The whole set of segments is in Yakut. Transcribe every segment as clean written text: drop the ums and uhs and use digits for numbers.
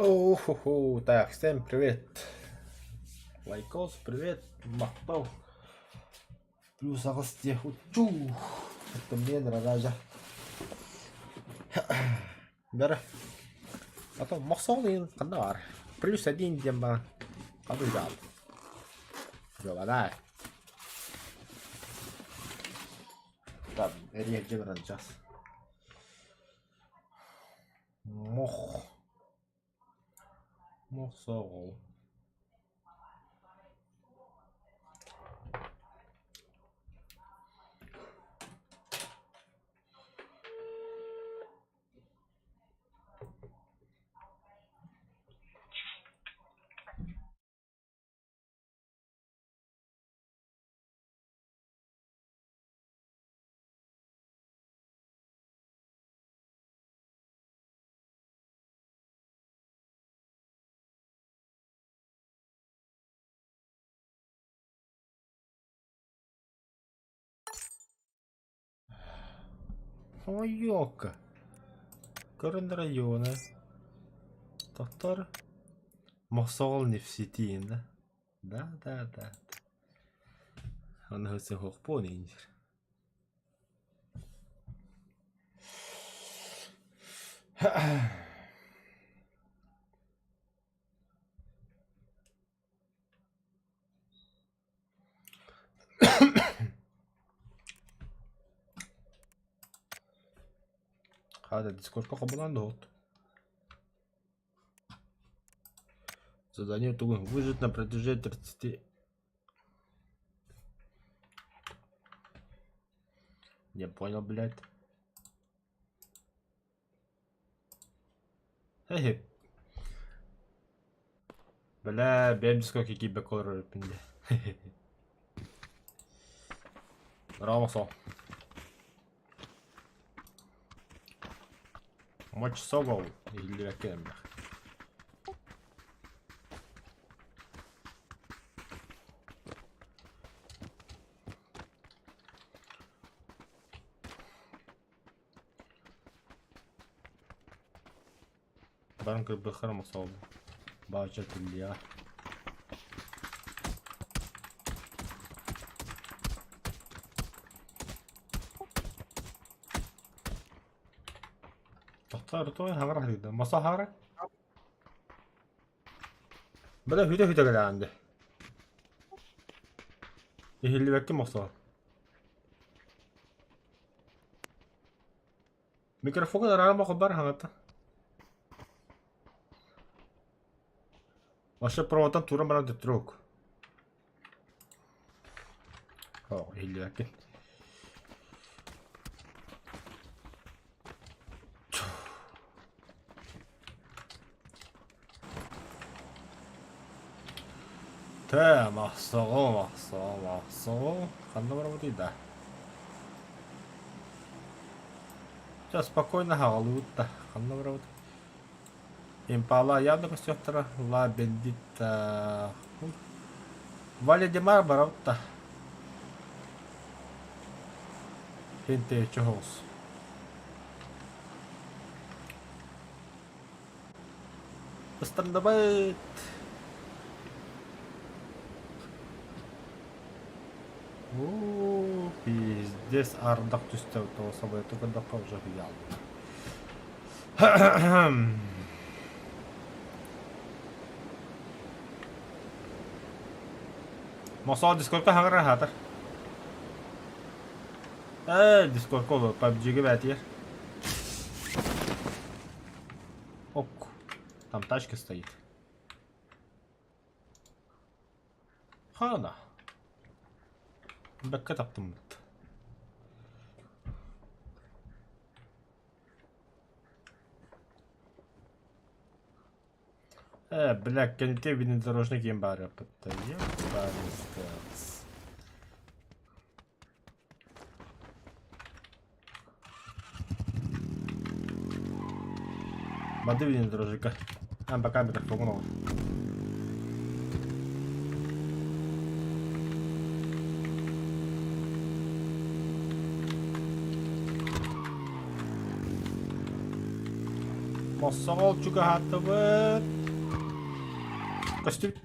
Оу-ху-ху, так, всем привет. Лайкос, привет, махтал. Плюс аҕыс диэх уччуу. Оттон Раража. Бары. А то мохсоҕол иһин ханна баар? Плюс один диэн баар. Хабыйдаал. Дьоладай. Там, эрийэргэ баран час. Мох. Мохсоҕол. Ойуокка. Көрөн района. Тохтор. Мохсоҕол Нефситин, да? Да, да, да. Аны хохпуон инжир. Хата Дискордка хобулаан да Задание тугун выжить на протяжении 30 Не понял, блядь. Хе-хе. Бля, бэйэм дискордка киирбэккэ олорор эбиппин дии. Рома сол. Мочсогол иһиллибэккэ элбэх. Баран кырбыаххара мохсоҕол баача тиллиэҕэ. Тохтоо тоҕо хаҥара сылдьда маса хаара Бля хүтэ-хүтэ кэлэҕин дии. Иһиллибэккин мохсоҕол. Микрофон араама хобар хаҥата. Вообще проводтан туран баран төттөрү О, иһиллибэккин. Тэ, махсоҕо, махсоҕо, махсоҕо. Ханна барабытый да? Чэ, спокойно хаҕалыыбыт да. Ханна барабыт? Импала явно көстүөхтэрэ. Ла Бендита. Валя Димар барабыт да. Хинте чоһоҕус. Ыстандабыт. Уу, пиздец, ардах түстэ то самолету көрдөххө уже хуяллар. Мосоо дискордка хаҥыра хаатар. Ээ, дискордка олор, PUBG-гэ бээтиэр. Ок, там тачка стоит. Хана. Бэккэ таптыммыт. Э, бля, кэнти внедорожник киэн баарыаппыт. Ебаный Бады внедорожника. А, пока микрофон оҥор. Мохсоҕол чугаһаатыбыт. Көстүбүт.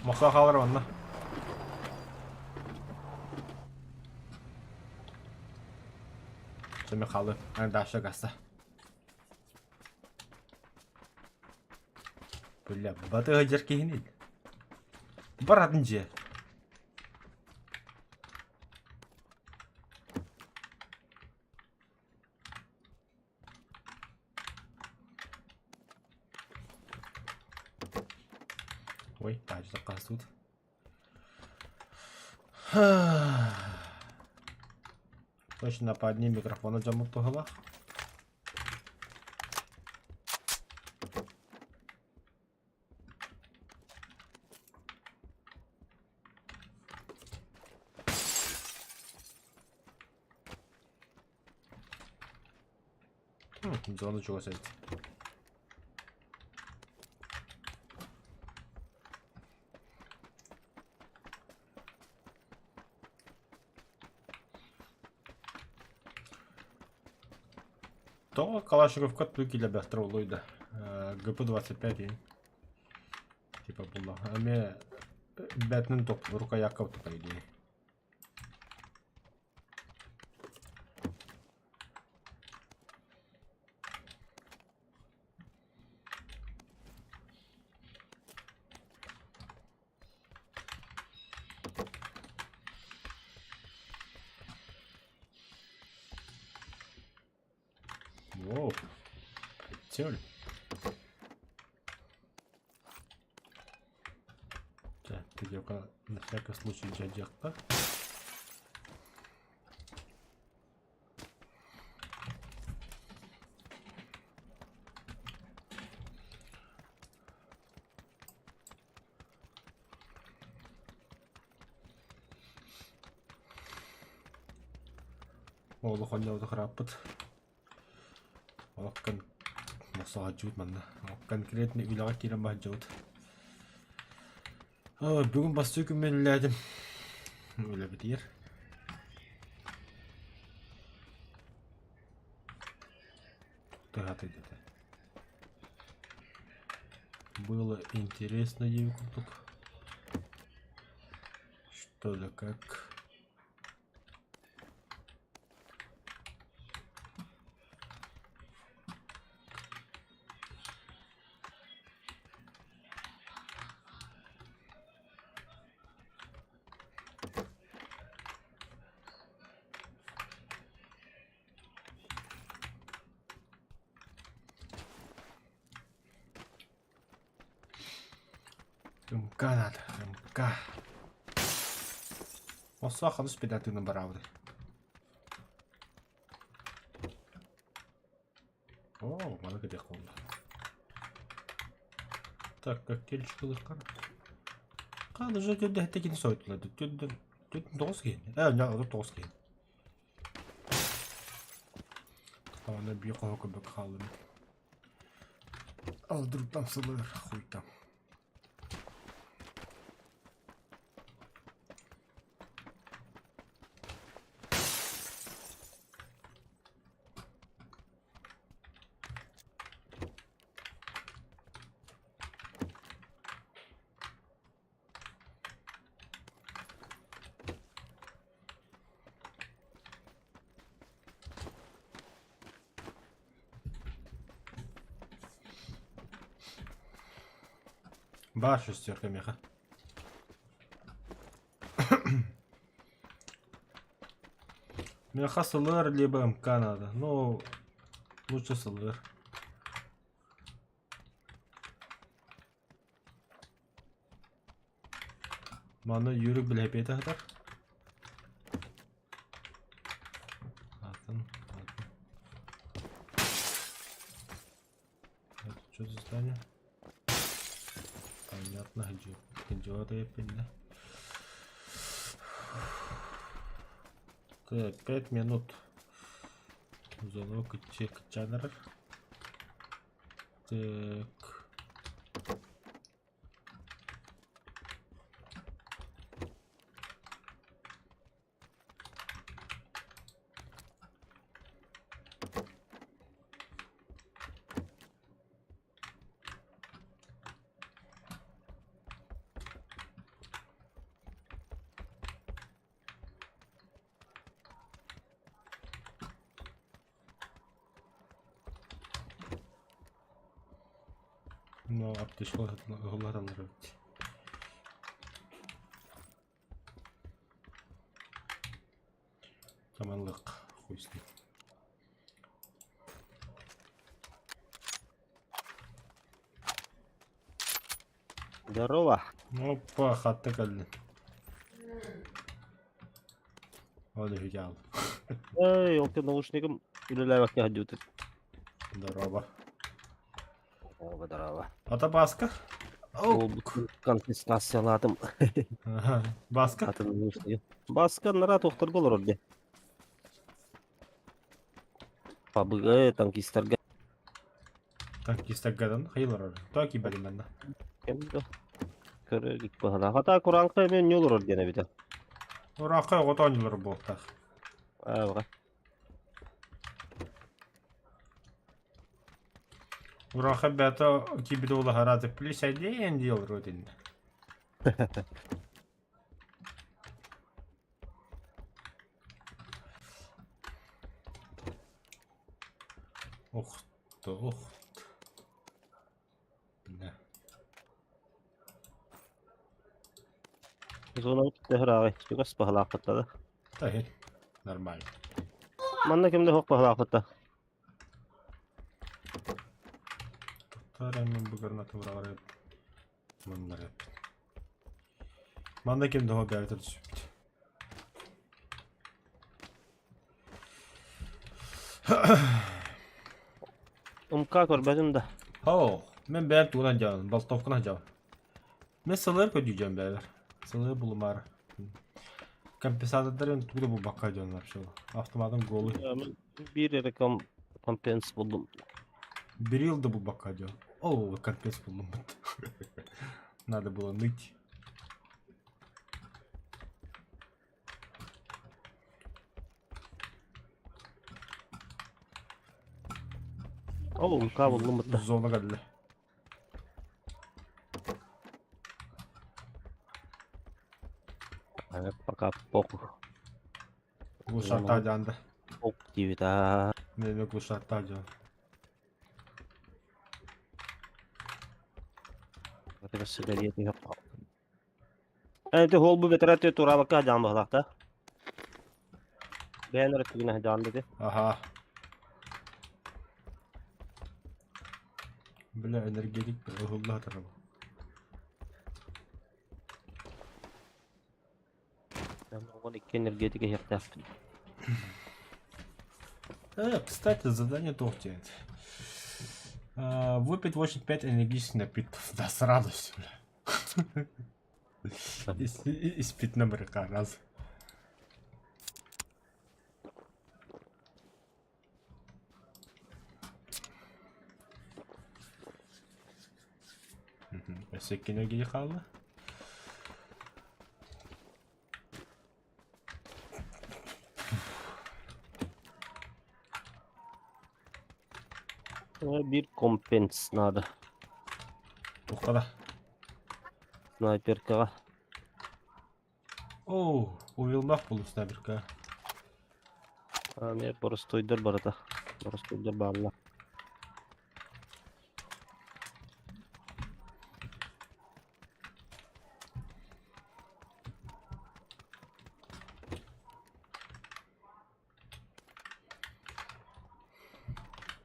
Мохсоо хаалар манна. Чэ, хаалыы. Даша гаста. Бля, батыга дьэр киһини. Бар атын дьиэ. Ой, таажы қасуд. Точно по одним микрофону дьоммут туһалаах. Зона чугас эбит. Тоҕо Калашниковка туу килэбэхтэр олуй да ГП-25 иһин типа булла эмиэ бэтин топ рукоятка по идее. Воу, прицель. Так, видеока на всякий случай дядяка. Олох онньообуту ырааппыт. Олох кон мосоһодьубут манна. Конкретно үлэҕэ киирэн баһдьабыт. Бүгүн бастыы күммүн үлэлээтим. Үлэбитигэр. Тыһаатый дэтэ. Было интересно диэбит курдук. Что да как. МК надо, МК. Оссоох алыс педатыынан бараабыт. О, маны кэтиэх буолла. Так, коктейльчик ылыахха. Хаал уже төрдө кини сойтулар. Төрдө 9 киһи. Э, 9 киһи. Аны биир хоһо көрбөккө хааллым. Алдыртам сылыр хуйтам. Баар шестерка миэхэ. Миэхэ СЛР либо МК надо. Ну, лучше СЛР. Манна Юрий билэпиэтэ сытар. Атын, атын. Это что за здание? Понятно, где. Где это я да? Так, 5 минут. Звонок чек чанер. Так. Ну, аптечка уларалар эбит. Таманлык, хуй с ним. Здорово. Опа, хатта кэллин. Ол иһигал. Эй, ол наушнигым үлэлээбэккэ сылдьыбытым. Здорово. Здорово, здорово. Ата Баска? Ол конфискациялаатым. Ага. Баска? Атын наушнигы. Баска нара тохторго олорор дии. Пабыга танкистарга. Танкистаргадан хайылар. Токи баринанна. Кем да көрө баһана. Хата кураанка мен не олорор диэн эбитэ. Уракка отоонньулар буолтах. Аа, Ураха бята кибит улахараты плюс один дел родин. Ох, то, ох. Бля. Зона төһөр чугас баһалаахпыта да. Да, нормально. Манна кимде хоқ баһалаахпыта. Тоқтар мен бу граната уралар Маннар Манна ким daha бәртер түсіпті. Умка көрбөтүм да. Хо, мен бәр туган жабын, болтовканы жабын. Мен сылыр көдүйжем бәлер. Сылыр булумар. Компенсатордарын тугда бу бакка жон вообще. Автоматом голый. Бир эрэ компенс булдум. Бир yılda bu бакка жон. О, компенс булдум. Надо было ныть. Ол умка булдум да. Зона geldi. Пока похуй. Bu şartlar candı. Ок диэбит аа. Ne demek bu şartlar candı. Эти холбу бетерәте турабакка жан баһалаахта. Бэйэн эрэ түгүнэ жан деди. Ага. Бля, энергетик уһулла тарабы. 12 энергетика иһэртээхпин. Кстати, задание тоже тянет. Выпить 85 энергических напитков. Да, с радостью, бля. И спить на моряка раз. Өссө энергия хаалла. Биир компенс надо. Тухтада. Снайперкаҕа. О, увилмах булу снайперка. Эмиэ боростуойдар барыта. Боростуойдар бааллар.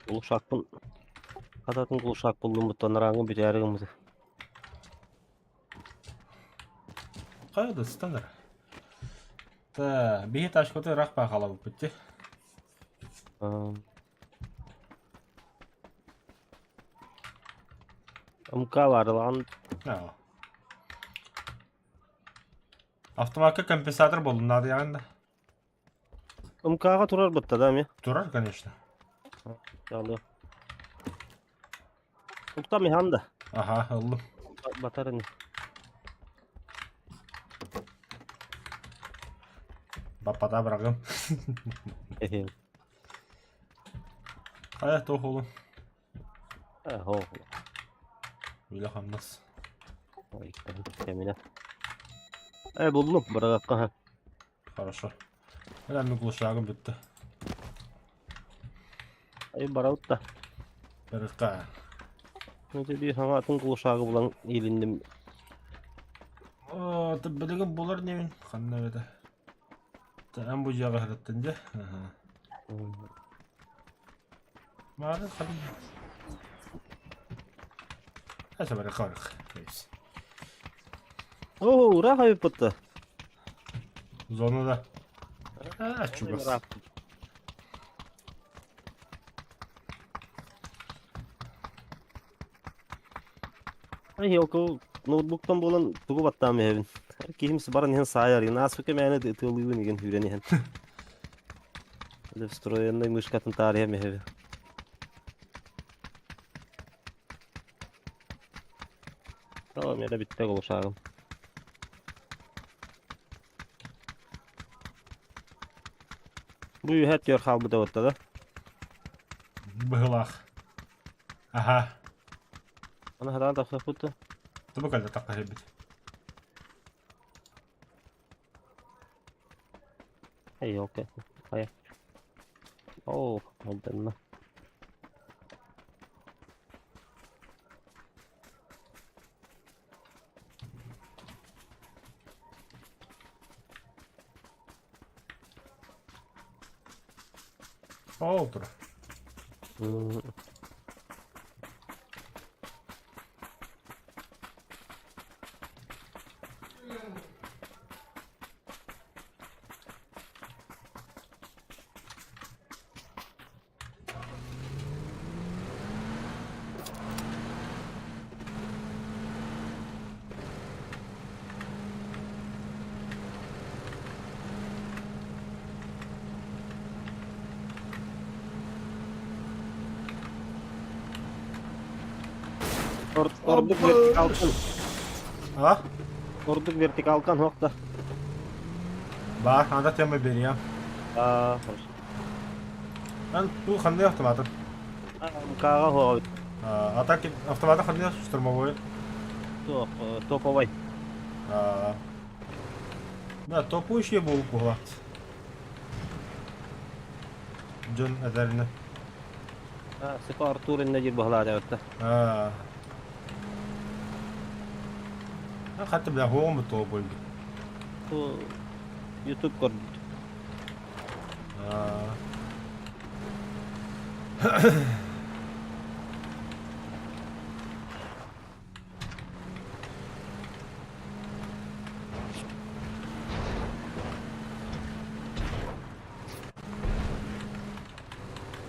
Глушакпын хататын глушак буллум буттан араҥҥы бүтээри гыммыты. Хайа да сытан эрэ. Та, биһи ташкоты ыраах баахалабыппыт дии. МК баарылаҕын. Аа. Автоматка компенсатор буоллун наадыйаҕын да. МК-ҕа турар бытта да эмиэ? Турар, конечно. Алло. Уктам иһан да. Аха, ыллым. Батар ини. Баппата бырагым. Эхе. Хайа, туох олун? Э, хо. Үлэ хамнас. Ой, кэминэ. Э, буллум, бырагакка. Хорошо. Мен глушагым бүттэ. Ай барабыт да. Барыкка. Биир саҥа атын глушагы булан иилинним. Оо, билигин булар небин ханна эбэтэ. Эн бу дьиэҕэ сырыттын дьэ. Маарын ханна. Asa барыкка барык. Оо, ура хайыппытта. Зонада. А, чугас. Ай, елко ноутбуктан буолан тугу баттаам иһэбин. Киһим баран иһэн саайар, ааспыкка мээнэ ытыалыыбын игин үүрэн иһэн. Встроенный мышкатын таарыйам иһэбин. О, миэрэ бүттэ глушагым. Бу үһэ түөр хаалбыта буолта да? Быһылаах. Аха. Аны хатаан тахсыахпыт да? Тобу кэллэ тахха Эй, окей. Хайа. Оо, алданна. Ол тура. Ордук вертикалкан. А? Ордук вертикалкан хуохта. Баар, анда тема бериям. Аа, хорошо. Ан бу ханны автоматы? МК-ҕа хуоҕабыт. А так автоматы ханны штурмовой? Туох, топовай. А. Да, топовый буолуп буолаат. Дьон этэринэ. Сыпа Артур иннэ диир баһылаатабытта. Аа. Хатта бля хоҕум то буолду. Бу YouTube көрбүт. Аа.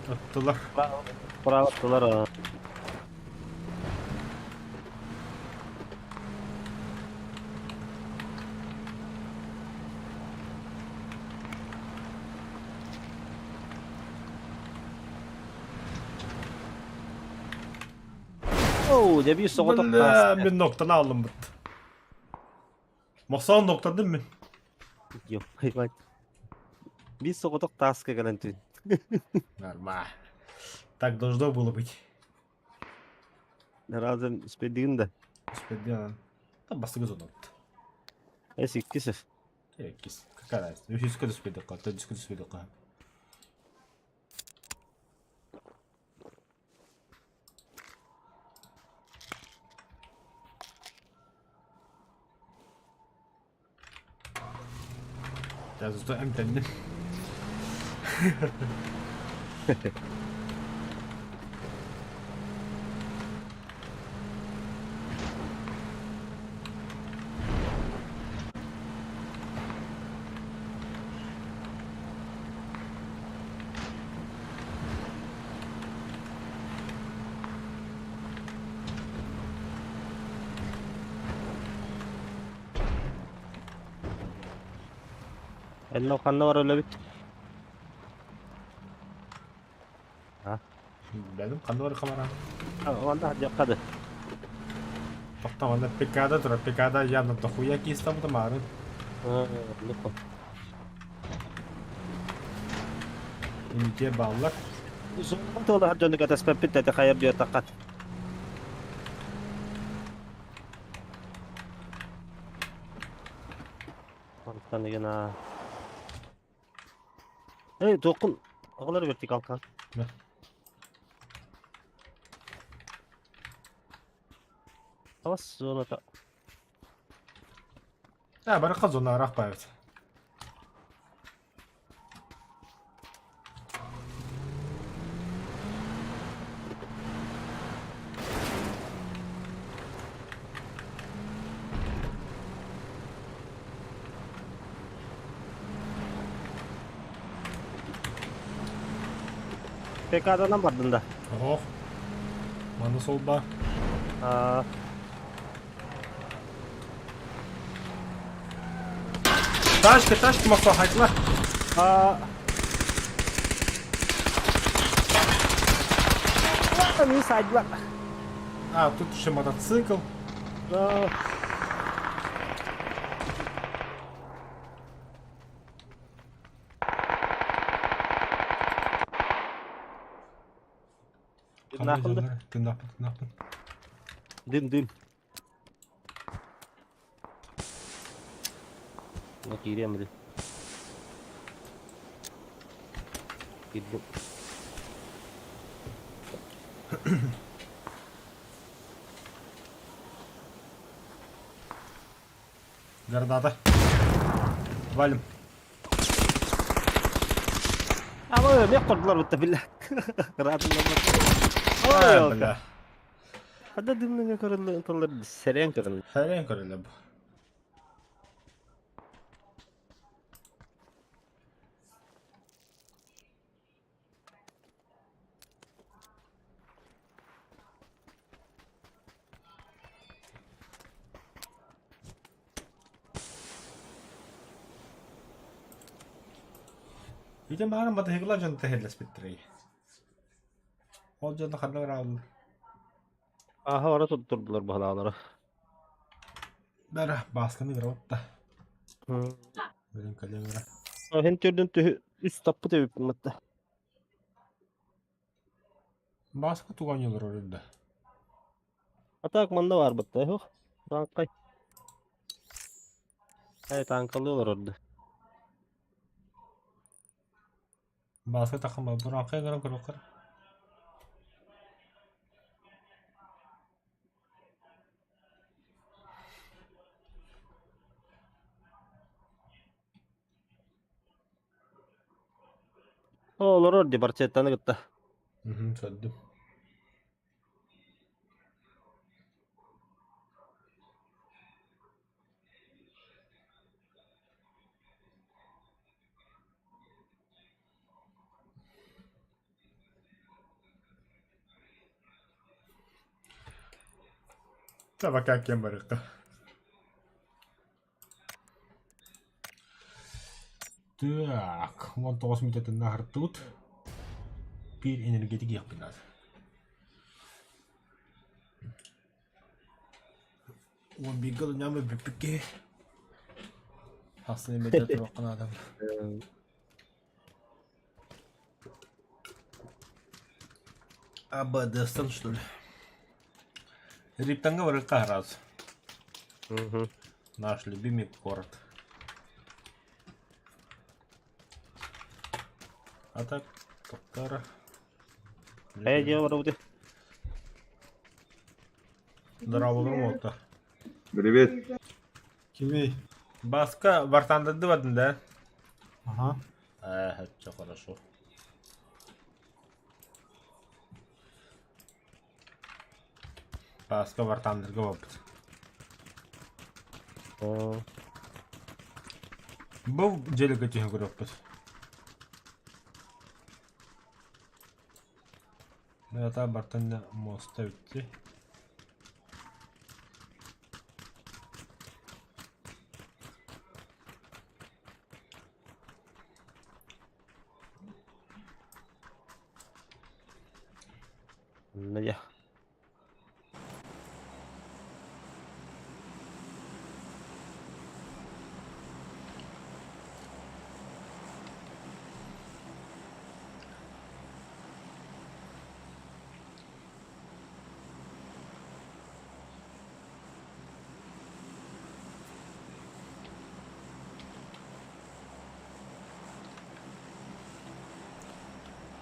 Аттылар. Право аттылар. Оо, дьэ биир соҕотох Бля, таас. мин ноктан аллым быт. Мохсоон ноктадым мин. Ёп, ебать. Биир соҕотох тааска кэлэн түн. Нормально. Так должно было быть. Разом успейдигин да. Успейдигин. Там бастыгы зонот. Эс иккис. Иккис. Какая разница? Үһүскэ да успейдикка, төрдүскэ да успейдикка. Дьэ, зато эмтэнним. Эннэ ханна бар өлөбүт? А? Билбэтим ханна бар хамара. Онда дьаххады. Тохтоо манна ПК-да турар. ПК-да явно дохуя киистаммыта маарын. Луко. Инникиэ бааллар. Зонаҕа туолаһар дьону кэтэспэппит этэ хайар диэтэххэ. Онтон гына. Эй, туоххун оҕолор вертикалка. Авас зоната. А, барыха зона арахпайбыт. ПК-данан бардын да. Оһох. Маны солба. Аа, Тачка, тачка мохто хайдылар. Аа. Мин сайдылар. А, тут еще мотоцикл. Да. Тынаахпын да? Тынаахпын, тынаахпын. Дым, дым. Ну, киириэм били. Киирдим. Граната. Валим. Ама эмиэ кордулар бутта биллэ. А, бля. Хада дымныга көрүллэ тыллар сэрэн көрүллэ. Сэрэн көрүллэ бу. Ити маарын батыһыгылар дьон тэһэллэспиттэрэй. Ол дьоно ханна барааллар? Ааһа бара туттурдулар баһылаалара. Бара, баасканы ыра Блин, кэлиэм Һин төрдүн түһү үс таппыт эбиппин батта. Бааска туган олорор да. А так манна баар батта суох. Таанкай. Эй, таанкалыы олорорду. Бааска таххама бураанхай гынан көрүөххэ. Олорор ди барчеттаны кытта. Мхм, көрдүм. Табака кем барыахха. Так, 19 мүнүүтэтин аһартыбыт. Биир энергетик иһиэхпин наада. Уон бииргэ олунньаҕым бүппүт киһи. Ахсын эмиэ туруохха наада. АБД-стан что ли? Риптанга барыахха сразу. Наш любимый город. А так, тоқтара. Э, дьэ барабыт. Здорово, уолта. Привет. Кимий? Баска вартандарды бардын да? Ага. Э, все хорошо. Баска вартандырга барбыт. Бу дьиэлэргэ түһэн көрүөхпүт. Ата бартан муоста бүттэ. Онно дьэ.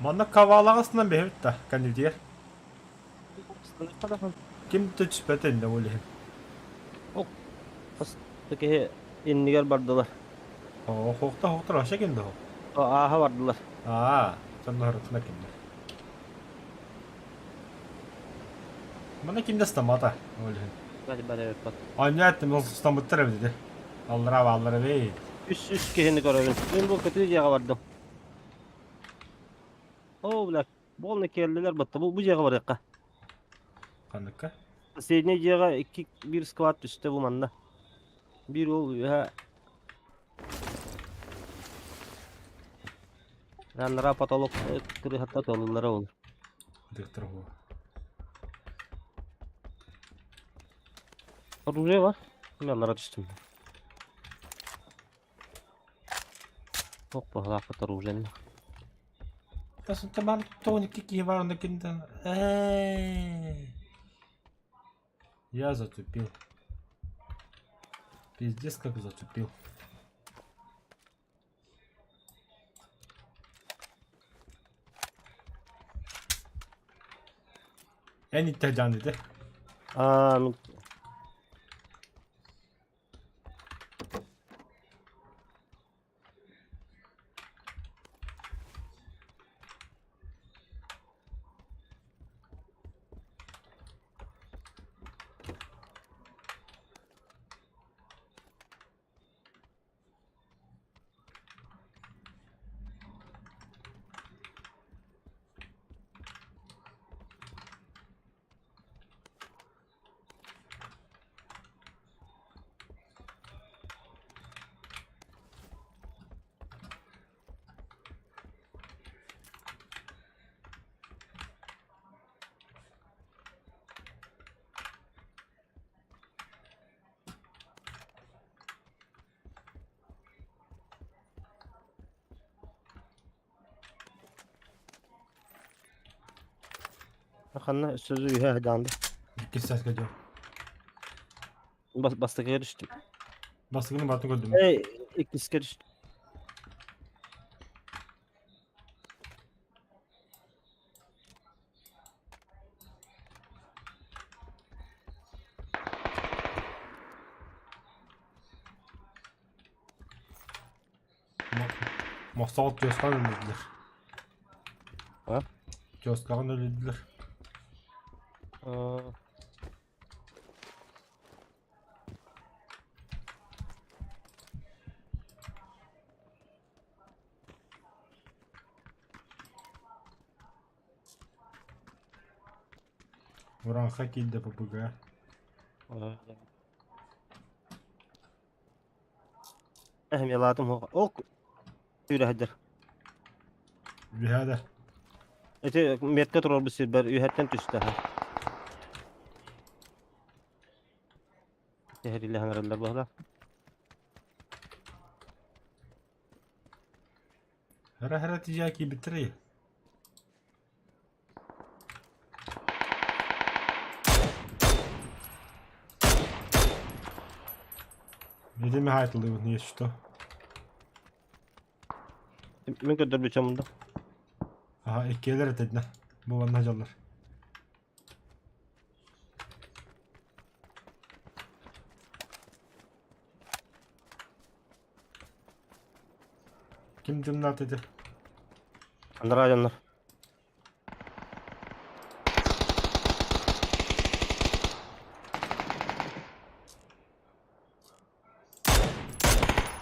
Манна Кавалаҕа астынан биһэбит да, кэннитигэр. Ким да түспэт иннэ ол иһин. Хас да киһи иннигэр бардылар. Оо, хоохто хоохтор вообще ким да хоох. Ааһа бардылар. Аа, сонно хорутуна кимдер. Манна ким да ыстаммата ол иһин. Бары Анньа эттим, ол ыстаммыттар эбит ити. Аллара бааллар эбит. Үс киһини көрөбүн. Мин бу көтүү дьиэҕэ бардым. Оо, бля, буолна киэллилэр батта. Бу дьиэҕэ барыахха. Ханныкка? Соседний дьиэҕэ икки биир склад түстэ бу манна. Биир уол үөһэ Анараа потолок кырыһатта туолуллара ол. Дыктар бу. Оружие бар. Мен аллара түстүм. Ох, баһылаахпыт оружиены. Тасынта тоник киһи бар онно кинтэн. Эй. Я затупил. Пиздец как затупил. Эн иттэ дьаан ити. Аа, мин Ханна өссө үһэ даанды. Иккис сааска дьон. Бас бастакыга түстүм. Бастакыны батын көрдүм. Эй, иккискэ түстүм. Мохсоҕол тыаскаҕын өлөрдүлэр. А? Тыаскаҕын өлөрдүлэр. Аа, Ураҥха киирдэ ППГ. Эһэмиэлаатым ок үрэһдэр. Үһээ да. Ити метка турарбыт сирбэр үһэттэн түстэ. Тэһэрилэһэн эрэллэр баһыла. Хара-хара тиийэ киирбиттэрий. Видимо, хайтылыыбын, есть что. Мин көрдөрбүччүм да. Аха, иккиэлэр этеднэ. Бу манна дьаллар. Ким дымнаат ити? Анараа дьоннор.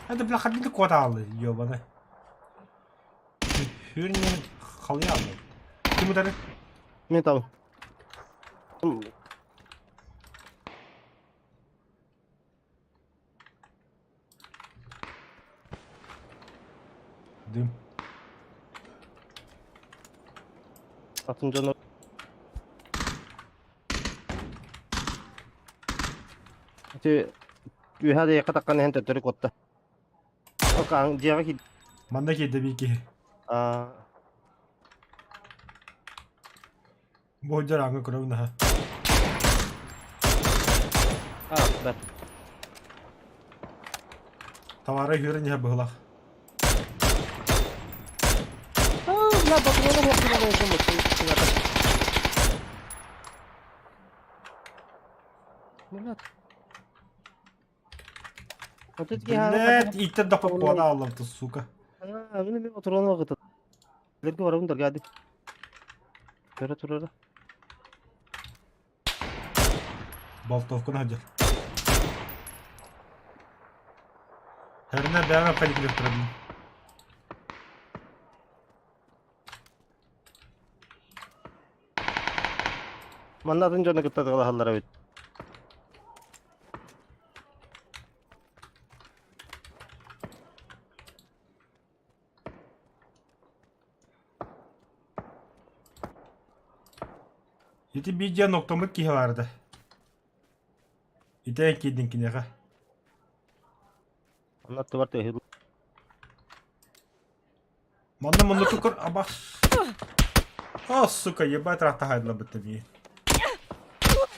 Это бля хабили куотаалы, ёбаны. Хүрнен халыялы. Ким удары? Мин табын. Дым. Атын дьоно. Ити үөһэ да таххан иһэн төттөрү куотта. Окаан дьиэҕэ киирдэ. Манна киирдэ биир киһи. Аа, Бу сылдьар ааҥҥа көрөбүн аһа. аа, бэрт. Товары үһүөрэн иһэр быһылаах. Аа, бля, патроны суох гынан олордум. Блядь. Вот эти Блядь, ииттэр да поппуона ааллабыт, сука. Аа, мин эмиэ патроны аҕытат. Лерге барабын даргаады. Көрө турара. Болтовканы сылдьар. Хэринэ бэйэм эппэликилэр турабын. Манна атын дьону кытта тыгалаһаллар эбит. Ити биир дьиэ октоммут киһи баарда. Ити эн киирдин киниэхэ. Онно аттыбар тыаһы Манна муннуку көр абас. О, сука, ебать рахтахайдла бытта мии.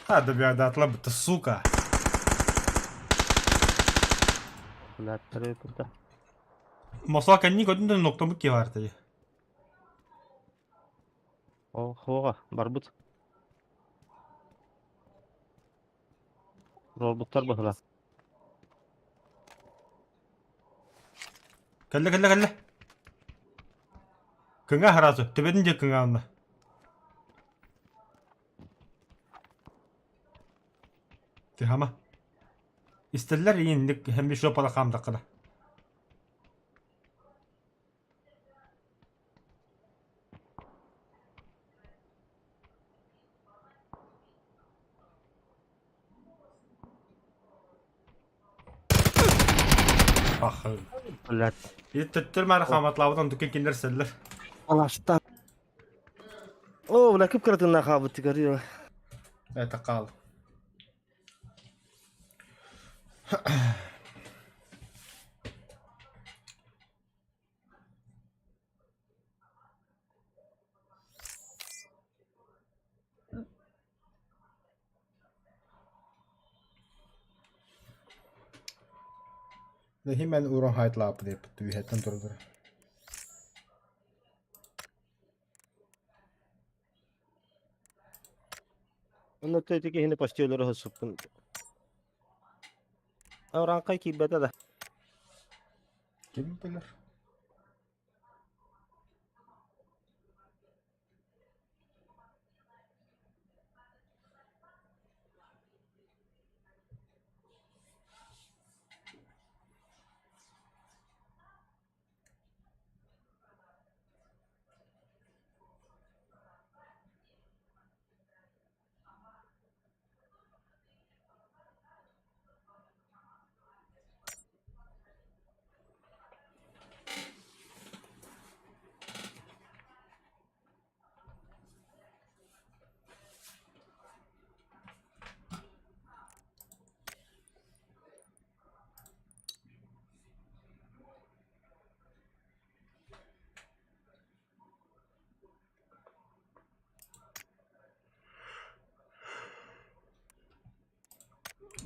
А, добиадатла бытта, сука. Блядь, да. Мосла кэнни көтүн да ноктомут киһи баар этэ. О, хоға, барбыт. Ролбуттар быһыла. Кэллэ, кэллэ, кэллэ. Кыҥа сразу, төбөтүн диэки кыҥаанна. Тыһама. Истэллэр иинник һэмми шопала хаамдаххына. Ах, Блядь. Төттөр маары хааматлаабыт онтукка кинилэр сэллэр. Алаштан. О, бля, кып-кыратынна хаалбыт тигэр. Это хаал. Нэһи мен урон хайтлааппын диэппит үһэттэн турдура. Онно ити киһини почти өлөрө сыппын. Оранкай киирбэтэ да. Ким билэр?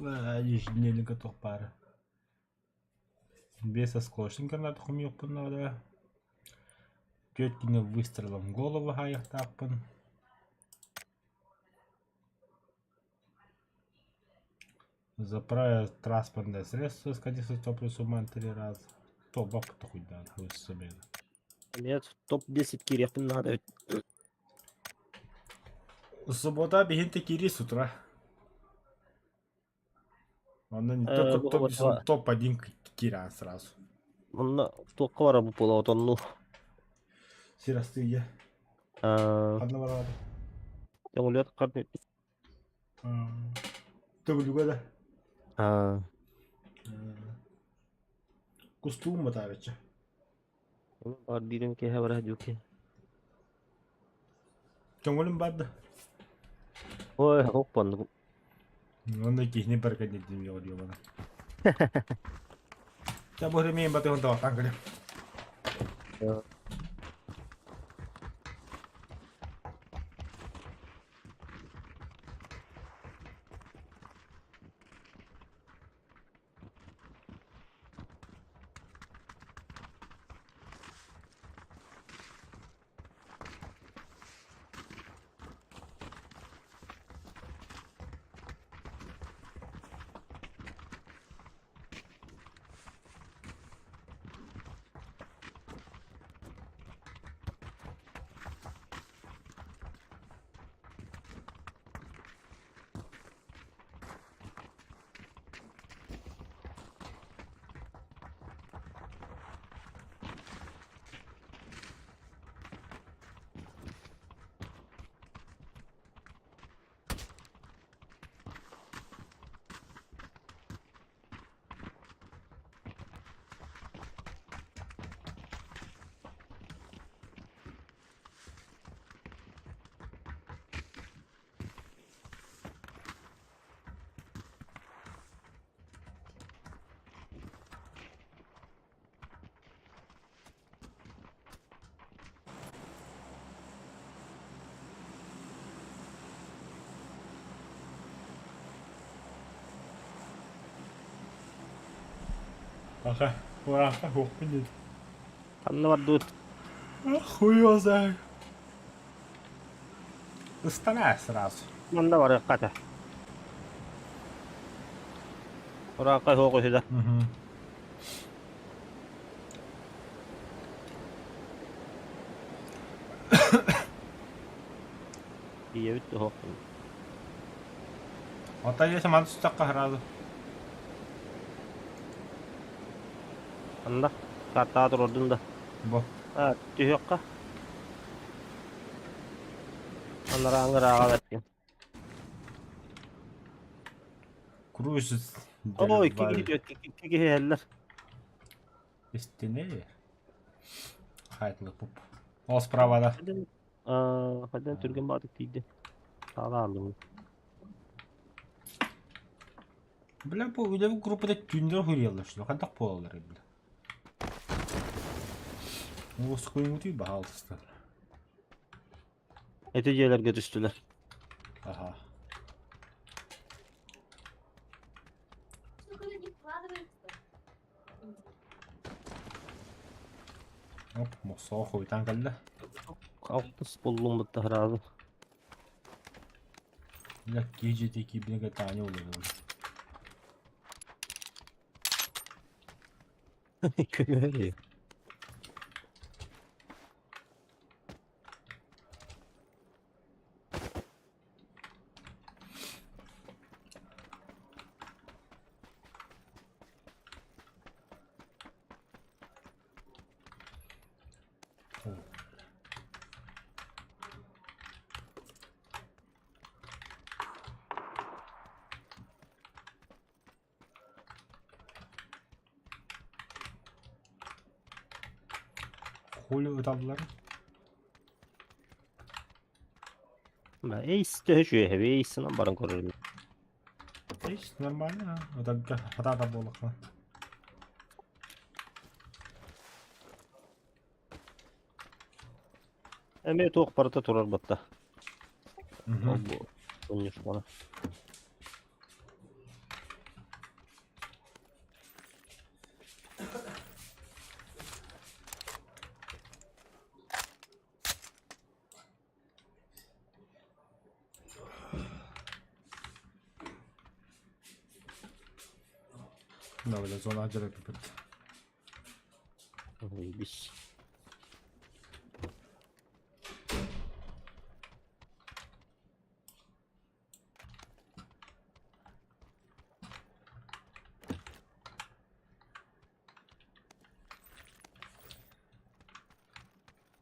Ежедневника туох баара. Без осколочных гранат хомуйуохпун наада. Түөрт кини выстрелом в голову хаайыахтаахпын. Заправить транспортное средство с кондиционным сумман три раза. То бабка-то хуй да, хуй себе. Нет, топ-10 киириэхпин наада эбит. Суббота биһинте кири с утра. Онно не только топ, топ-1 киирэн сразу. Онно туохха барар бу буола отонну. Сир астыйа. Ханна бараады? Көҥүлүөт хар Төгүлүгэ да. Кустуум батаарычча. Бар биирин киэһэ барар дьуки. Көҥүлүм бар да. Ой, оппаннык. Уонна киһини барыта диэн ёбана. Ча бу ремень батыһын тоҕотан кэлим. Аха, ураха хуохпун диэн. Ханна бардыбыт? Хуй его знает. Ыстанаа сразу. Манна барыахха этэ. Ураакка суох үһү да. Ийэбит суох. Отой если маны түстэххэ сразу. Ханна? Картаҕа туруордун да. Бу. А, түһүөххэ. Анарааҥы ырааҕа бэркин. Круиз Ой, икки киһи икки киһи иһэллэр. Истини. Хайтлы пуп. Ол справа да. Хайдан түргэн баатык тиийди. Таалааллым. Бля, бу үлэбит группада түндер хуйялар что хайдах буолаллар бля. Уоскуймутуй баһаалыста. Эти дьиэлэргэ түстүлэр. Аха. Оп, мохсоҕо хуйтаан кэллэ. Алтыс буллум бытта сразу. Бля, киһи дьиэтэ киирбинэ Таня олорор. Көмөлөй. Хули ыталлар? Эйс төһө үчүгэйһэбий, эйсынан баран көрөрүм. Эйс нормально, ытарга хатаата буоллахха. Эмиэ туох барыта турар батта. Ол бу конюшканы. Да, бля, зона дьарык бүт. Заебись.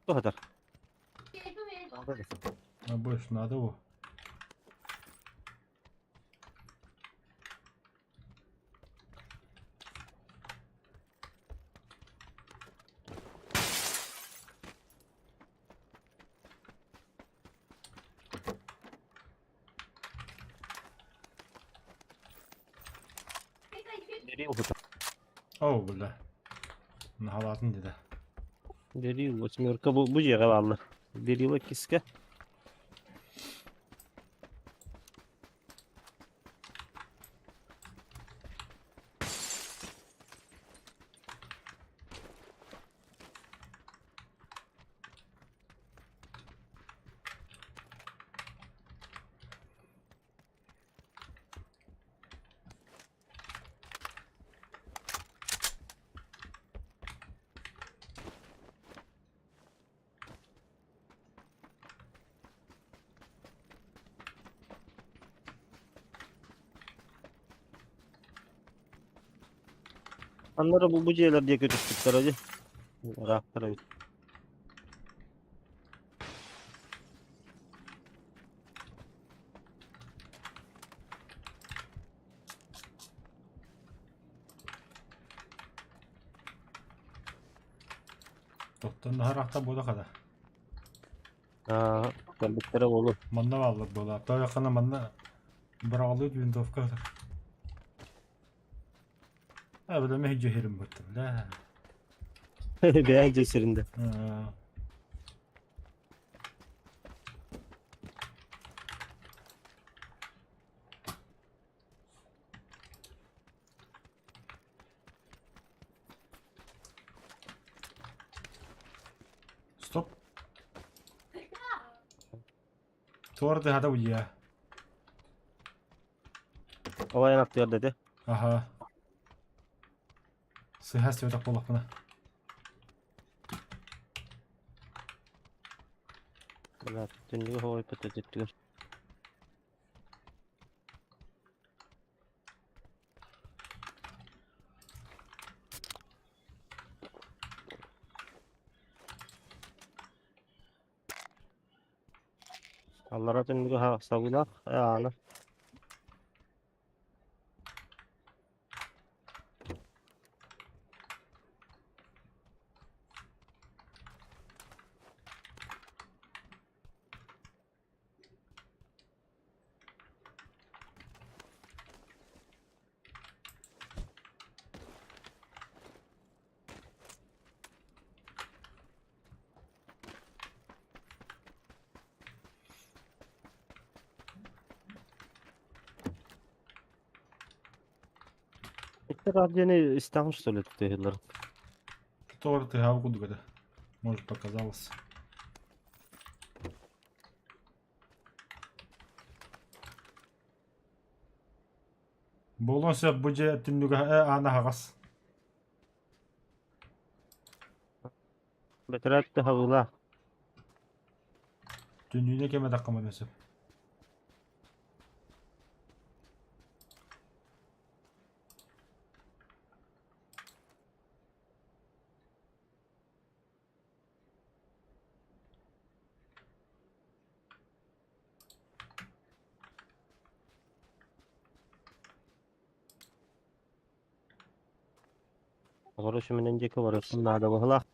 Туһатар. А больше надо его. Берил хыта. О, бля. Наһалаатын деді. Берил восьмерка бу дьиэҕэ бааллар. Берила иккискэ. Аннары бу дьиэлэр диэки түспүттэрэ дии. Ыраахтар эбит. Тоттон наһарахта буола хада. Аа, кэлбиттэрэ буолуо. Манна бааллар буола. Тоойоххона манна быраҕылыыт винтовка. А, бля, мен дьүһүрүм бутта, бля. Бэйэҥ дьиэ сирин да. Аа. Стоп. Туорды хата уйя. Олайан аттыгар да ити. Аха. Сыһа сибэтэх буоллахпына. Бля, түннүгү хоҕойпут өтүттүгэр. Аллара түннүгү сабыылаах аана. Икки радионы истэҕин что ли тутуһуллар? Туора тыһаабы курдук этэ. Может, показалось. Буолуон сөп бу дьиэ түннүгэ аана аһаҕас. Бэтэрээт хабыылаах. Түннүнэ кэмэ таххамана сөп. Олору сүмүнэн диэки барыахпын наада быһыылаах.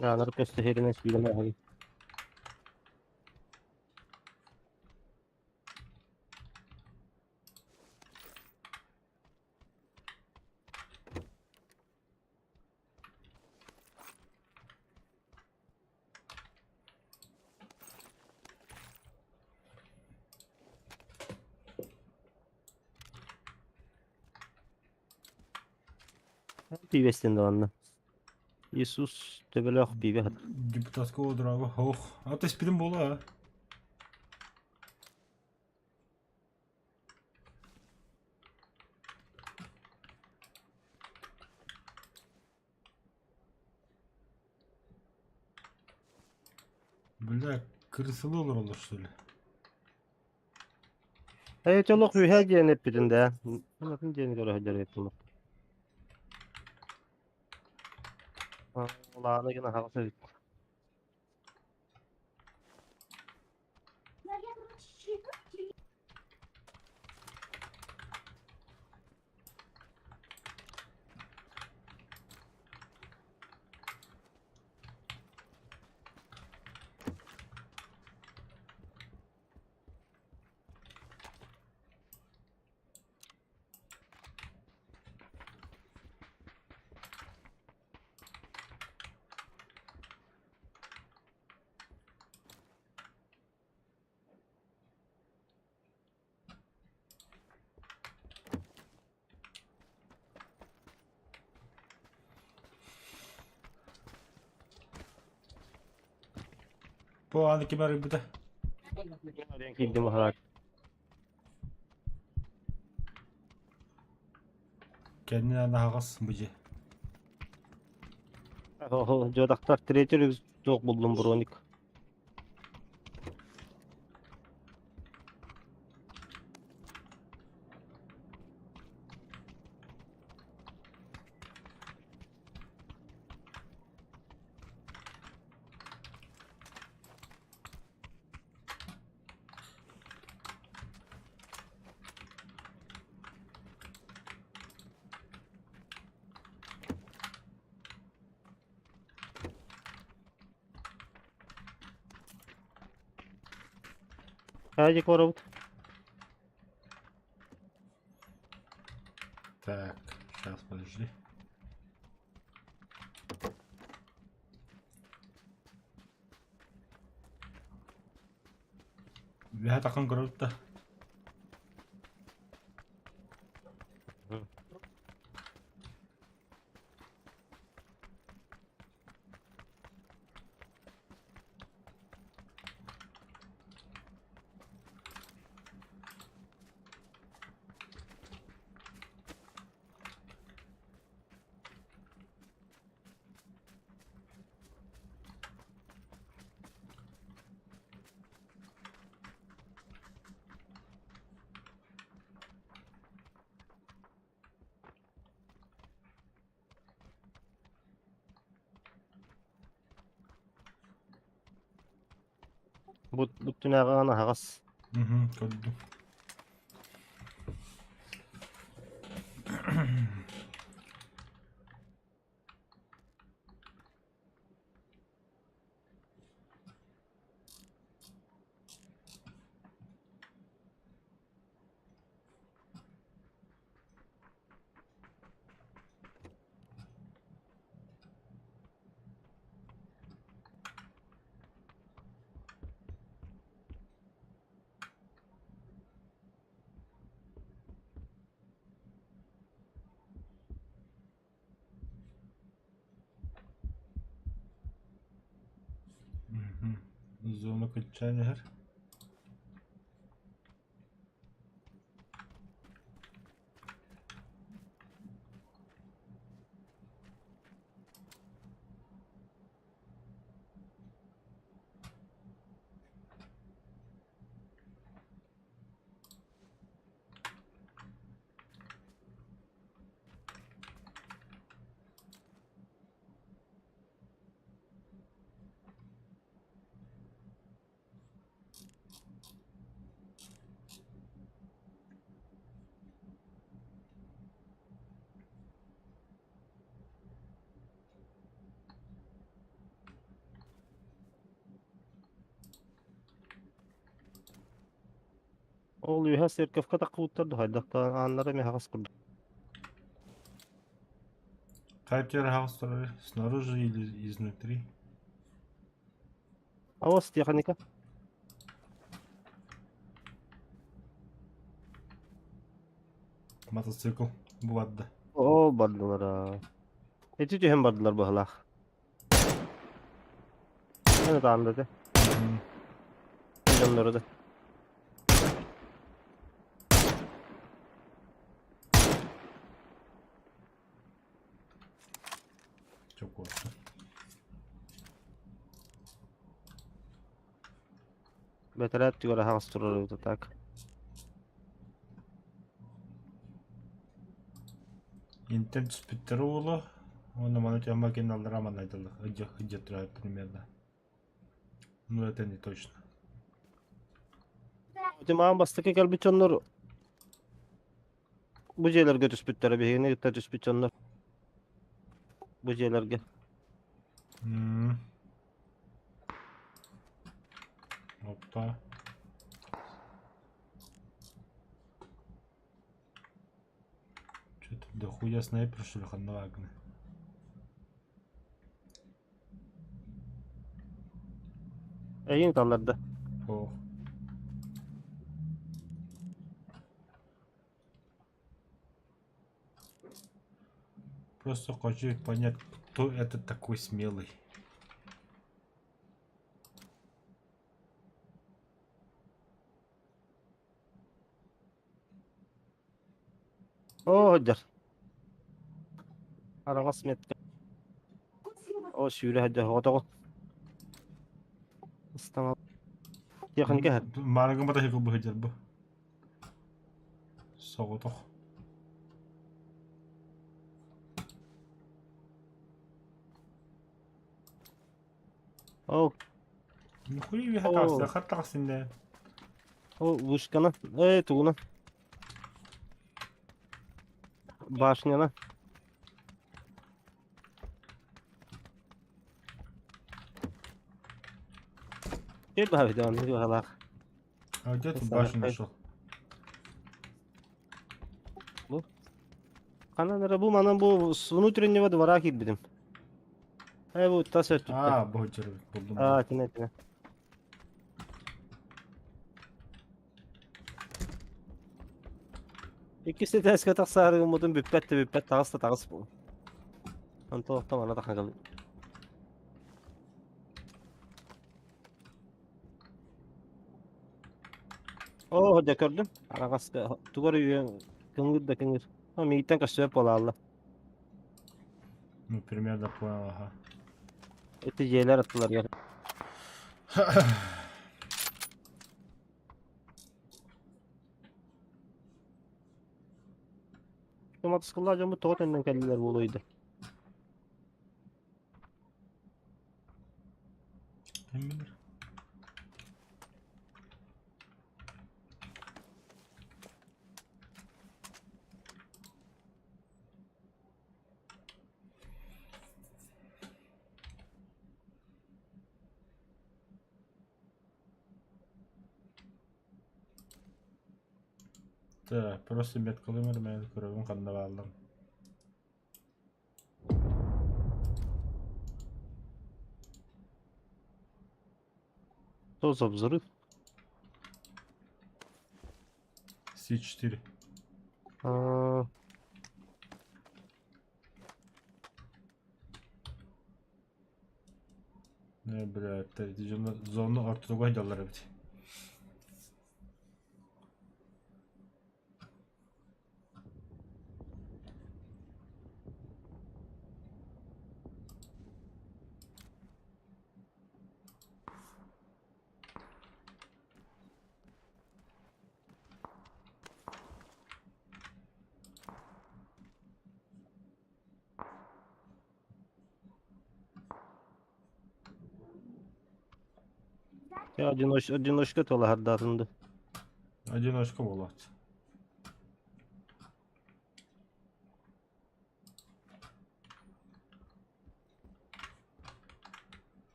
Аанар көстүһэринэн сүүрэн ааһабын. Пиибэстин даҕаны. Иисус төбөлөөх пиибэ сытар. Депутатского драга. Ох, а ты спидин буола, а? Бля, крысылы олороллор что ли? Ээ, олох үһэ диэн эппитин да. Атын диэн көрө сылдьар эбиппин. Улаана гына аһаҕас эбит. Бу аны ким арыйбыта? Киирдим аһаат. Кэннин аны аһаҕас бу дьиэ. Дьуотахтар третий рюкзак буллум броник. Хайдик барабыт? Так, сейчас, подожди. Үөһэ таххан көрөбүт да. Бу бу түнэҕэ аһаҕас. Мгм, көрдүм. Мгм. Зона каччаан иһэр. Ол үөһэ церковка таххыбыттар да хайдах да ааннара эмиэ аһаҕас курдук. Катер хаус турар снаружи или изнутри? Авос техника. Мотоцикл бу барда. Оо бардылар аа. Ити түһэн бардылар быһалаах. Аны таанда да. Дьоннору да. Чокуотта. Бэтэрээт түгэр аһаҕас турар эбит так. Интэн түспүттэрэ уолу уонна маны тема киналлара манайдаллар ыдьа примерно. Ну это не точно. Ити маан бастакы кэлбит дьоннор бу дьиэлэргэ түспүттэрэ биһигини кытта түспүт дьоннор бу дьиэлэргэ. М. Опа. Что-то дохуя снайпер, что ли, ханна Эйин талларда. Ох. Просто хочу понять, кто это такой смелый. Оо, сылдьар. Араҕас метка. Оо, сүүрэ сылдьар оҕотоҕо. Ыстаҥа. Тиэхиньикэ иһэр. Маарыгын батаһык бу сылдьар бу. Соҕотох. Оо, Нихуя үөһэ Оо. таҕыста, хат таҕыстын дээ. О, вышканы. Эй, тугуна. Башняны. Кел баһа бит, онны баһалаах. А где тут башню нашел? Бу. Ханан эрэ бу манан бу с внутреннего двора киирбитим. Э, бу тас өттүттэн. А, бу булдум. Аа, тинэ тинэ. Иккис этээскэ тахсаары гыммытым бүппэт да бүппэт таҕыс да таҕыс бу. Онтон оттон ана тахан Оо, дьэ көрдүм. Араҕаска тугар үйэ кыҥыр да кыҥыр. О, миигиттэн көстүбэт буолаалла. Ну, примерно понял, ага. Ити дьиэлэр аттыларыгар. Матыскыллаах дьоммут тоҕо төннөн кэллилэр буолуой да? Ким билэр? Так, просто меткалыым эрэ мээнэ көрөбүн ханна баалларын. Что за взрыв? С4. А, Не, блядь, дьоно зону ортотугар дьаллар эбит. Я одиночка туолаһардаатынды. Одиночка буолаат.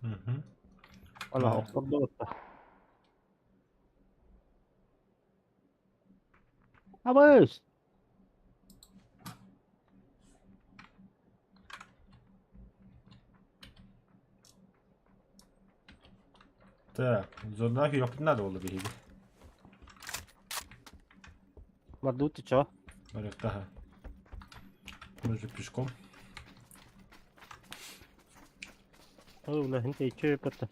Мгм. Ана охтордубут да. Абыс! Так, зонаах үөхпүтүн наада буолла биһиги. Бардыбыт чо? Барыахтаха. Мы же пешком. Ой, бля, инте ичи өпөттө.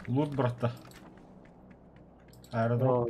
Лут братта. Аэродром.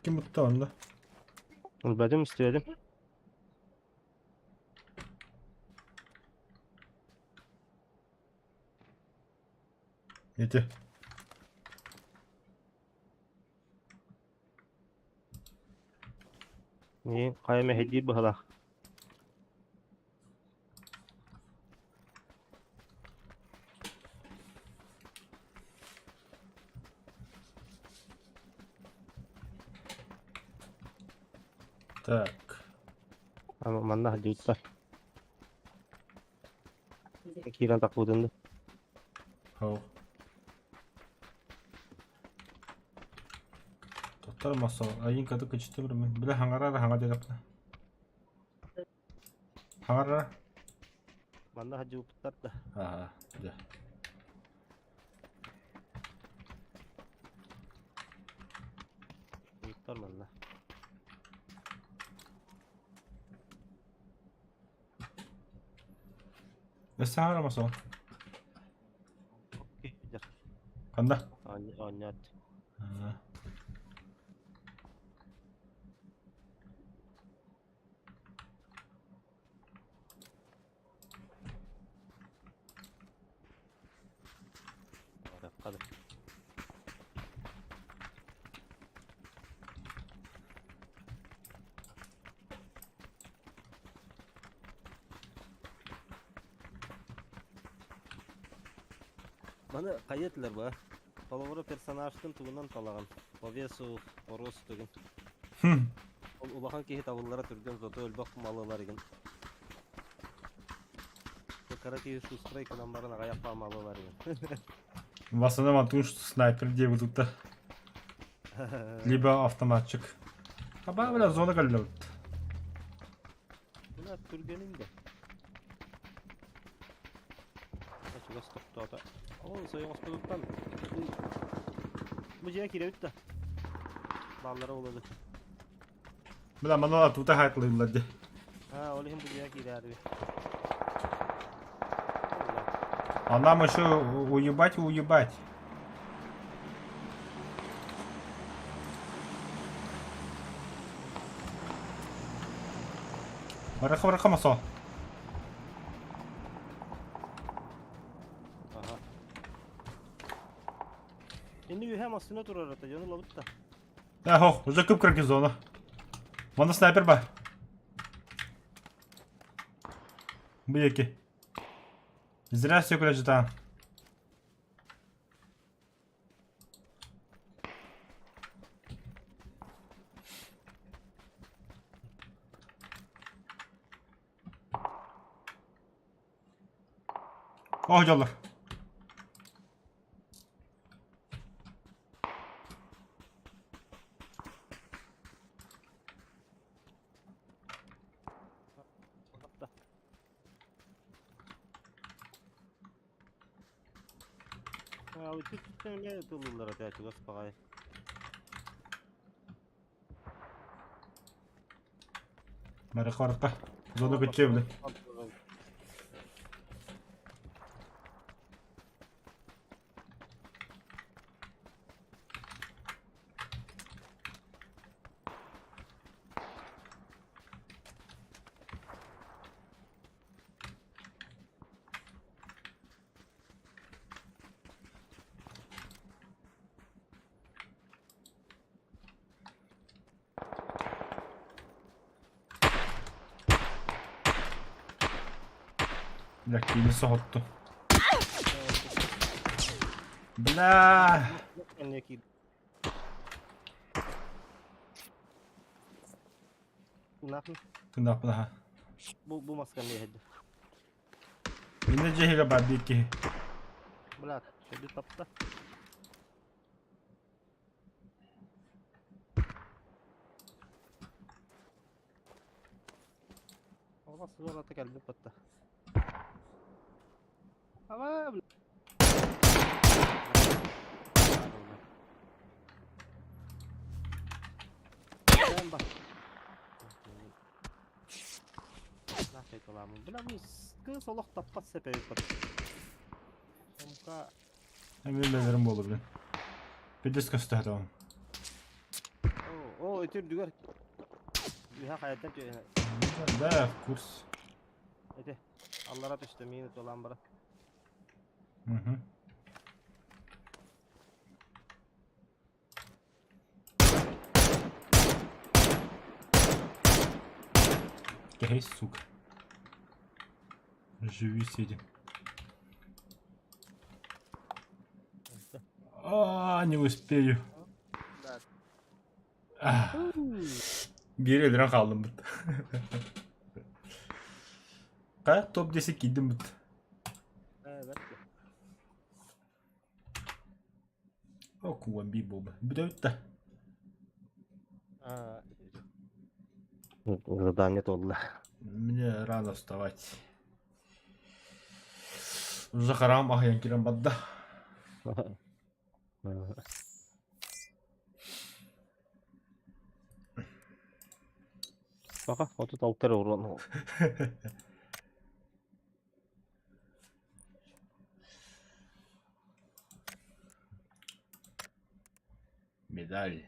Ким утта онно? Ылбатым, истибэтим. Ити. Миигин хайа мэһэйдиир быһыылаах. Так. Манна сылдьыбыттар. Киирэн тахпытын да. Хау. Тоттор масо, айын кады кычты бір мен. Біле хаңарара хаңа дедапна. Хаңарара. Манна сылдьыбыттар да. Ага, да. Сылдьыбыттар манна. Өссө хаҥара масо. Ханна? Оонньоот. Маны хайа этилэр ба? Холобура персонажтын тугунан талаҕын? По весу, по росту гын. Ол улахан киһи табыллара түргэн, зато элбэх малылар игин. Кыра киһи шустрый гынан баран аҕыйах малылар игин. В основном антуш снайпер диэбит тутта. Либо автоматчик. Аба бля зона кэллэбит. Бына түргэнин да. Чугас тохтоото. Ол сойоҥоспутуттан бу дьиэ киирэбит да. Бааллара буолуо. Бля манала тута хайтлыыллар дии. Аа, ол иһин бу дьиэ киирээри. А нам еще уебать и уебать. Бараха бараха масо. Аха. Инни үһэ массыына турар ата, дьону ылабыт да. Э, хох, уже кып зона. Манна снайпер бар. Бу яки. Зря все житаан. Оһ дьоллор. Эмиэ тыллыллар этэ чугас баҕайы. Барыха барыха. Зона күтчүө бile. Бля, киини соһуттум. Бля! Тынаахпын аха. Бу бу масканы иһэрдэ. Иннэ дьиэһигэ баар биир киһи. Брат, сөбү тапта. Ола сыалата кэлбит батта. Ава, бля. Бэмба. Бля, кыыс олох таппат сэпэбит Омка Эмиэ бэлэрим буолу блин. Пидес көстө хатаҕым. О, Бу ити үрдүгэр. Үһэ хайаттан түһэ. Да, в курсе. Ити аллара түстэ миин ытыалаан баран. Угу. Кэһэй, сука. Живи сидим. А, не успею. Биир өлөрөн хааллым бут. Ха, топ-10 киирдим бут. О, куан би буолба. Бүтэбит да. Задание туолла. Мне рано вставать. Уже харам аһыйан кирэн барда. Пока 36 эрэ уран. Медаль.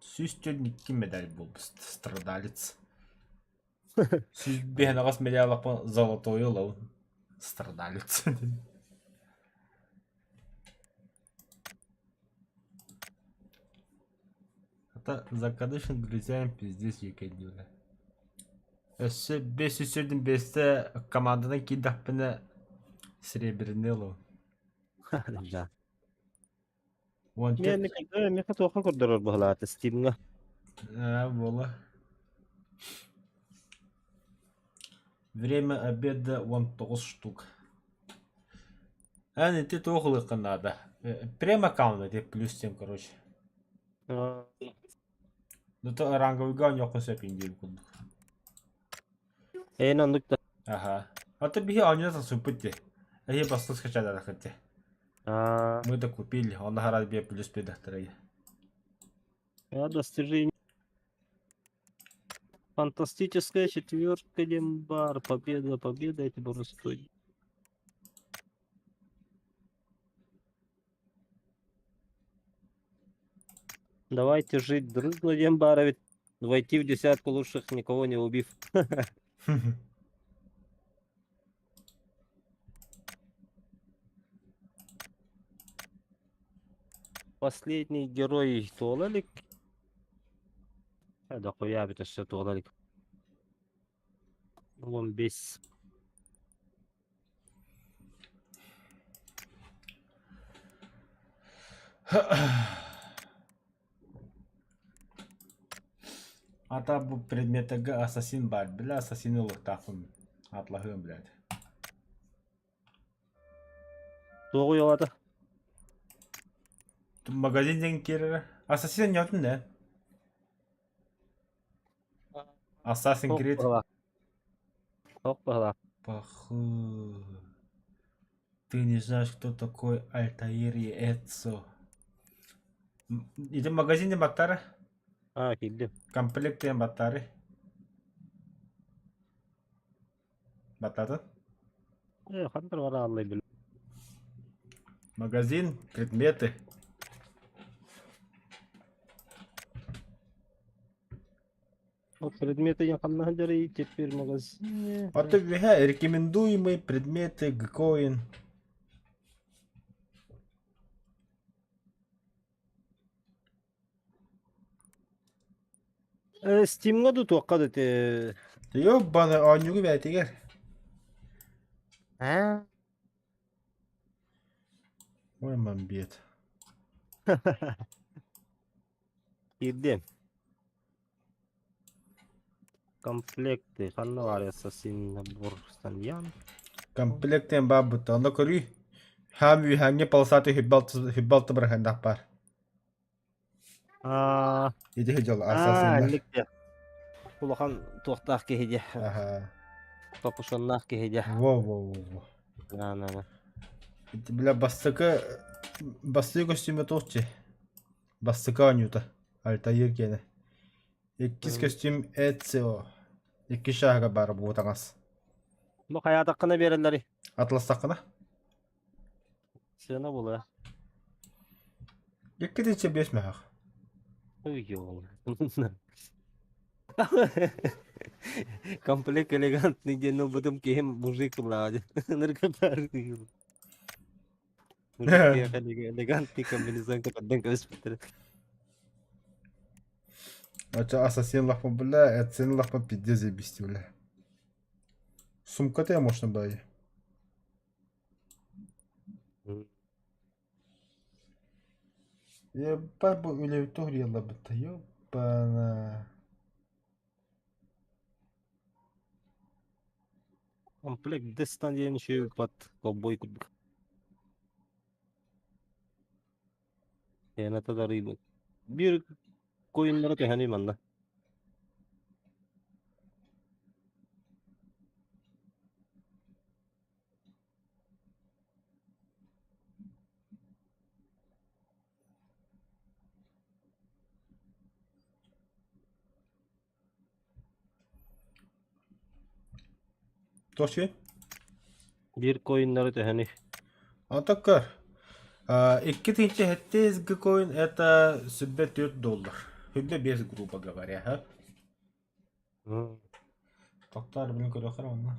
142 медаль буолбут страдалец. 105 медаль золотой ылабын. Страдалец. Это закадычным друзьям пиздец юкендиулэ. Өссө 500 бэстэ команданан киирдэхпинэ серебряный ылабын. Да. Уон Миэхэ миэхэ туохха көрдөрөр быһалаата Steamҥа. Аа, буола. Время обеда 19 штук. Эн ити туох ылыаххын наада? Прем аккаунт ити плюс 7, короче. Ну то ранговыйга оонньуоххун сөп диир курдук. Эн оннук да. Аха. А то биһи оонньуу тахсыппыт дии. Эһи бастык скачадарахыт дии. Мы да купили, он харал бе плюс педахтарай. Я достижение. Фантастическая четверка Лембар. Победа, победа, это было стоит. Давайте жить дружно, Лембара, ведь войти в десятку лучших, никого не убив. Последний герой туола илик. Дохуя эбит өссө туола илик. 15. Ата бу предметтергэ ассасин баар, бля ассасины ылыктаахпын атлаһыам блядь. Туоҕу уйалаата? Магазин диэн киирэрэ. Ассасин ньотун да? Assassin's Ох Creed. баһылаах. Ох баһылаах. Похуй. Ты не знаешь, кто такой Альтаир и Эцо. Ити магазине баттары. Аа киирдим. Комплект диэн баттары. Баттатын. Э, хантар бара аллай бил. Магазин, предметы. Вот предметы я ханна дьарый теперь магазине. А ты ВХ рекомендуемые предметы Гкоин. Э, Steam'га да туохха да ити Ёбаный оонньуугу бэйэтигэр. Аа? Ой, мамбет. Киирдиэм. Комплекты ханна баар Ассасин набор Станьян. Комплект диэн баар бутта. Онно көрүй. Хаам үһээҥҥэ полосатый хүббалты бырахандаах баар. Аа, Ити дьол аа, ассасиннар. инник диэ. Улахан туохтаах киһи диэ. Аха. Капюшоннаах киһи диэ. Во-во-во-во. На, на, на. Ити бля бастакы бастакы көстүүмэ туох дии? Бастакы оонньуута. Альтаир киэнэ. Иккис көстүүм Эцио. Икки шаага баар бу таҥас. Бу хайаатаххына биэрэллэрий? Атластаххына? Сыана буолуо. Икки тыһыынча биэс мөһөх. Ой, Комплект элегантный диэн ылбытым киһим мужик тыллааҕа диэн ыныргатаары Мужик киһиэхэ элегантный комбинезон кэтэрдэн кэбиспиттэрэ. Очо ассасин лахпа бля, эцин лахпа пиздец заебись бля. Сумка-то можно было. Ебать бу үлэбит уһуйалларбыт ёбана. Комплект Дестан диэн үчүгэй под ковбой курдук. Эната дарыйбыт. Биир коиннары төһөнүй манна? Туох үчүгэй? Биир коиннары төһөнүй? А так көр. 2007 коин это 104 доллар. 105, грубо говоря. А? Токтор, блин, көрүөххэ онно.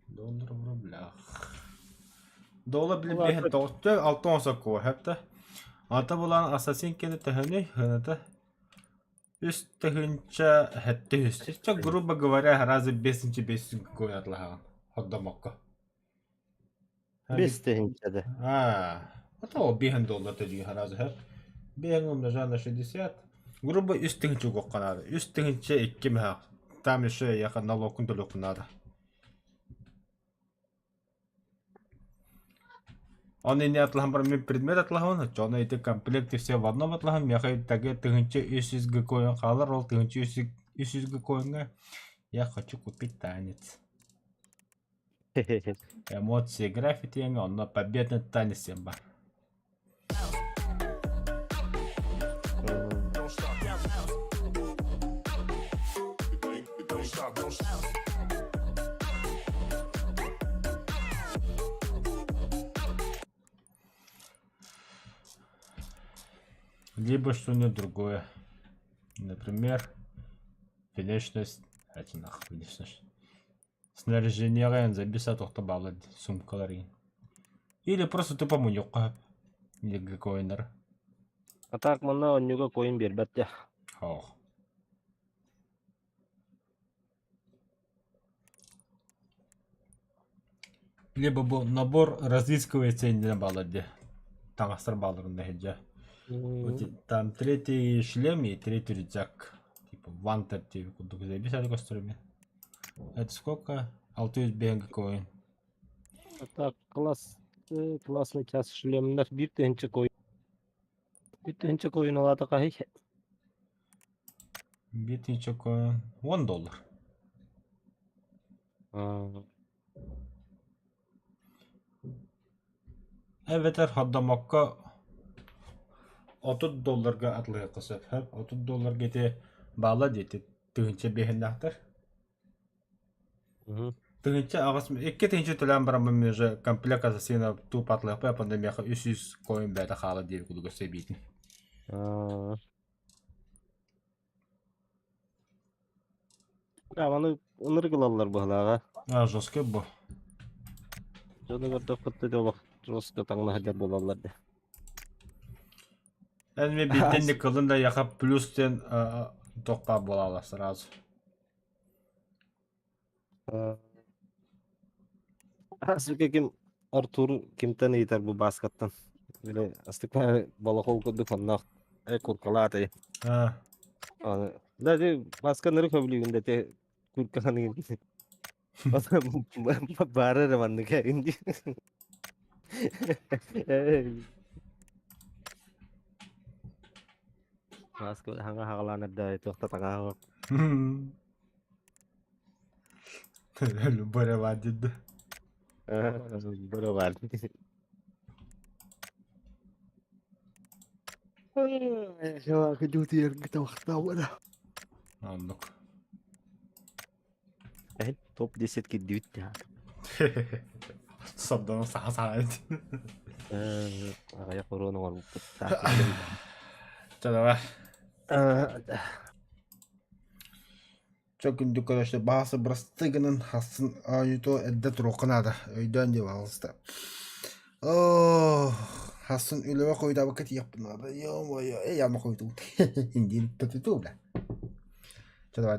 Доллар в рублях. Доллар блин Ол биэһин тоҕус алта сокуо хэпта. Ата булан ассасин кини төһөнүй хыната үс тыһыынча хэттэ үс. Чэ, грубо говоря, раза бесинчи бес коятлаһаҕын хордомокко. Бес тыһыынча А, это ол биэһин доллар төлүүр раза хэп. Биэһин умножа на 60. Грубо үс тыһыынча угуохха наада. Үс тыһыынча икки мөһөөх. Там еще яха налогун төлүөххүн наада. Он инни атлаһан баран мин предмет атлаһабын, оччоҕуна ити комплект и все в одном атлаһан, миэхэ таги тыһыынча үс жүз гкоин хаалар, ол тыһыынча үс жүз гкоиҥҥа я хочу купить танец. Эмоции граффити онно победный танец диэн баар. Либо что-нибудь другое. Например, внешность. Это нахуй внешность. Снаряжениеҕа забиса тохто бааллар сумкалар игин. Или просто тупо мунньуохха сөп. Коиннары. А так манна онньуга коин биэрбэт дии. Ох. Либо бу набор разыскивается иннинэ бааллар дии. Таҥастар баалларын иһирдьэ. Там третий шлем и третий рюкзак. Типа вантер диэби курдук заебись көстөр Это сколько? 605 коин. А так класс классный час шлемнэр биир тыһыынча коин. Биир тыһыынча коин ылаата хаһый? Биир тыһыынча коин. 10 доллар. Эбэтэр хордоммокко 30 долларга атылыахха сөп. 30 долларга ити баалла диэти тыһыынча биэһиннээхтэр. Тыһыынча аҕыс икки тыһыынча төлөөн бараммын уже комплект ассасина тупо атылыахпай пандемияха үс жүз коин бэйэтэ хаалар диэби курдук өссө эбиитин. Маны ынырык ылаллар быһылааҕа. А, жестко бу. Дьону көрдөххүттэ да олох жестко таҥна сылдьар буолаллар да. Эн мен биирдэн кылын да яха плюс диэн туохпаа буолаалар сразу. Сука ким Артур кимтэн ыйытар бу Бааскаттан? Били астык балахол курдук онноох куркалаат Да Бааска ныры хөбүлүүгүн да те куркаланыгын. Баара эрэ маннык эрин дии. Бааска хаҥа хаҕалаан эрдэ туохта таҥаһа Любой диди. Бары бар. Оннук. Топ 10 кирдибит Сордоно саха саха. Аҕыйах уруон оҥорбуппут. Чэ давай. Чэ күндү көрөөччү баасы бырастыы гынан хассын оонньууту эрдэ туруохха наада. Өйдөөн диэ баҕалыста. Оо, хассын үлэбэ хойутаабакка тиийиэхпин наада. Ё-моё, эй, ама хойутуубут. Индиин тутутуу бля. Чэ давай.